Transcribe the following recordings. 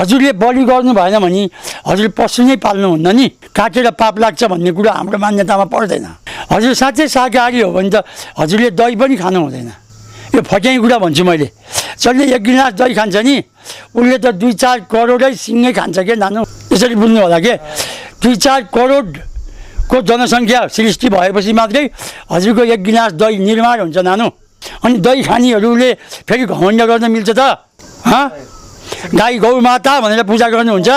हजुरले बलि गर्नु भएन भने हजुर पशु नै पाल्नुहुन्न नि, काटेर पाप लाग्छ भन्ने कुरा हाम्रो मान्यतामा पर्दैन। हजुर साँच्चै शाकाहारी हो भने त हजुरले दही पनि खानु हुँदैन। यो फट्याइ कुरा भन्छु मैले। जसले 1 गिलास दही खान्छ नि उसले त 2-4 करोडै सिँगै खान्छ के नानु। यसरी बुझ्नु होला के 2-4 करोडको जनसङ्ख्या सृष्टि भएपछि मात्रै हजुरको 1 गिलास दही निर्माण हुन्छ नानु। अनि दही खानेहरूले फेरि घमण्ड गर्न मिल्छ त? गाई गौ माता भनेर पूजा गर्नुहुन्छ,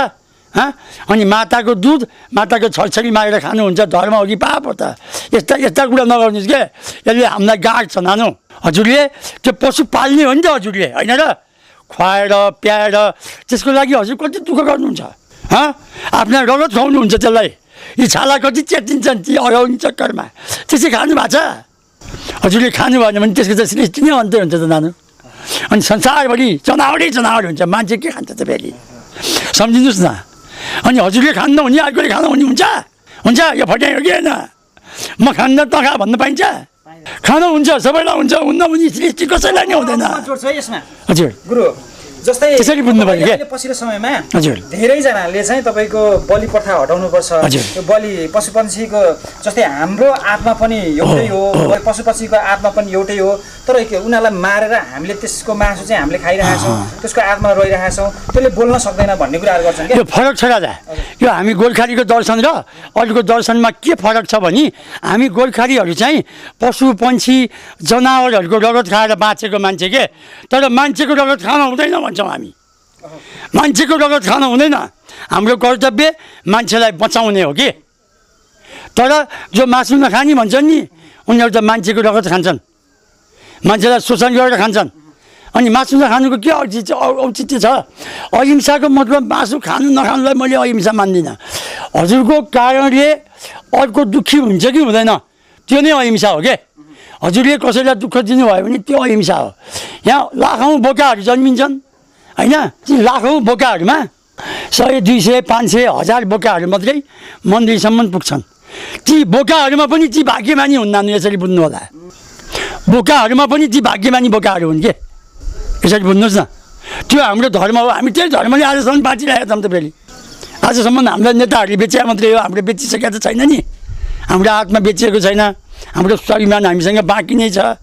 अनि माताको दुध माताको छरछरी मारेर खानुहुन्छ, धर्म हो कि पाप हो त? यस्ता यस्ता कुरा नगर्नुहोस् के, यसले हामीलाई गाड्छ नानु। हजुरले त्यो पशु पाल्ने हो नि त हजुरले, होइन र? खुवाएर प्याएर त्यसको लागि हजुर कति दुःख गर्नुहुन्छ, आफ्ना रगत खुवाउनुहुन्छ त्यसलाई। यी छाला कति च्यातिन्छन् ती अराउने चक्करमा, त्यसै खानु भएको छ? हजुरले खानु भएन भने त्यसको त सृष्टि नै अन्त्य हुन्छ त नानु। अनि संसारभरि जनावरै जनावर हुन्छ, मान्छे के खान्छ त फेरि? सम्झिनुहोस् न। अनि हजुरले खान्न हुने अर्कोले खानु हुने हुन्छ? हुन्छ? यो फट्याइ हो कि होइन? म खान्न त खा भन्न पाइन्छ? खानु हुन्छ, सबैलाई हुन्छ, हुन्न भने सृष्टि कसैलाई नै हुँदैन। हजुर गुरु जस्तै त्यसरी बुझ्नु पर्यो के? पछिल्लो समयमा हजुर धेरैजनाले चाहिँ तपाईँको बलि प्रथा हटाउनुपर्छ, यो बलि पशुपन्छीको जस्तै हाम्रो आत्मा पनि एउटै हो, पशुपन्छीको आत्मा पनि एउटै हो, तर उनीहरूलाई मारेर हामीले त्यसको मासु चाहिँ हामीले खाइरहेका छौँ, त्यसको आत्मा रहिरहेका छौँ, त्यसले बोल्न सक्दैन भन्ने कुराहरू गर्छन् क्या? यो फरक छ राजा। यो हामी गोर्खालीको दर्शन र अरूको दर्शनमा के फरक छ भने हामी गोर्खालीहरू चाहिँ पशु पन्छी जनावरहरूको रगत खाएर बाँचेको मान्छे के, तर मान्छेको रगत खान हुँदैन भन्छौँ हामी। मान्छेको रगत खान हुँदैन, हाम्रो कर्तव्य मान्छेलाई बचाउने हो कि। तर जो मासु नखाने भन्छन् नि उनीहरू त मान्छेको रगत खान्छन्, मान्छेलाई शोषण गरेर खान्छन्। अनि मासु नखानुको के औचित्य छ? अहिंसाको मतलब मासु खानु नखानुलाई मैले अहिंसा मान्दिनँ। हजुरको कारणले अर्को दुःखी हुन्छ कि हुँदैन त्यो नै अहिंसा हो के। हजुरले कसैलाई दुःख दिनुभयो भने त्यो अहिंसा हो। यहाँ लाखौँ बोकाहरू जन्मिन्छन् होइन, ती लाखौँ बोकाहरूमा 100, 200, 500, 1000 बोकाहरू मात्रै मन्दिरसम्म पुग्छन्। ती बोकाहरूमा पनि ती भाग्यमानी हुन्नन्, यसरी बुझ्नु होला। बोकाहरूमा पनि ती भाग्यमानी बोकाहरू हुन् के, यसरी बुझ्नुहोस् न। त्यो हाम्रो धर्म हो, हामी त्यही धर्मले आजसम्म बाँचिरहेका छौँ त। फेरि आजसम्म हामीलाई नेताहरूले बेचे मात्रै हो, हाम्रो बेचिसकेका त छैन नि। हाम्रो आत्मा बेचिएको छैन, हाम्रो स्वाभिमान हामीसँग बाँकी नै छ।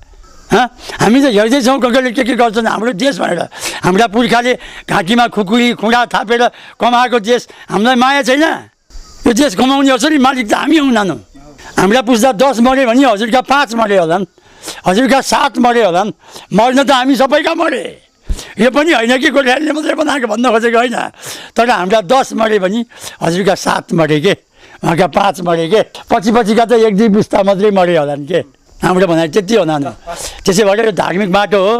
हामी त हेर्दैछौँ कसैले के गर्छन् हाम्रो देश भनेर। हाम्रा पुर्खाले घाँटीमा खुकुरी खुँडा थापेर कमाएको देश, हामीलाई माया छैन? यो देश कमाउने असली मालिक त हामी हुनानौँ। हाम्रा पुस्ता 10 मऱ्यो भने हजुरका 5 मरे होलान्, हजुरका 7 मरे होलान्। मर्न त हामी सबैका मरे, यो पनि होइन कि गोर्खालीले मात्रै बनाएको भन्न खोजेको होइन। तर हाम्रा 10 मऱ्यो भने हजुरका 7 मरे के, उहाँका 5 मरे के, पछिका त 1-2 पुस्ता मात्रै मरे होलान् के। हाम्रो भनाइ त्यति हो नानु। त्यसै भएर यो धार्मिक बाटो हो।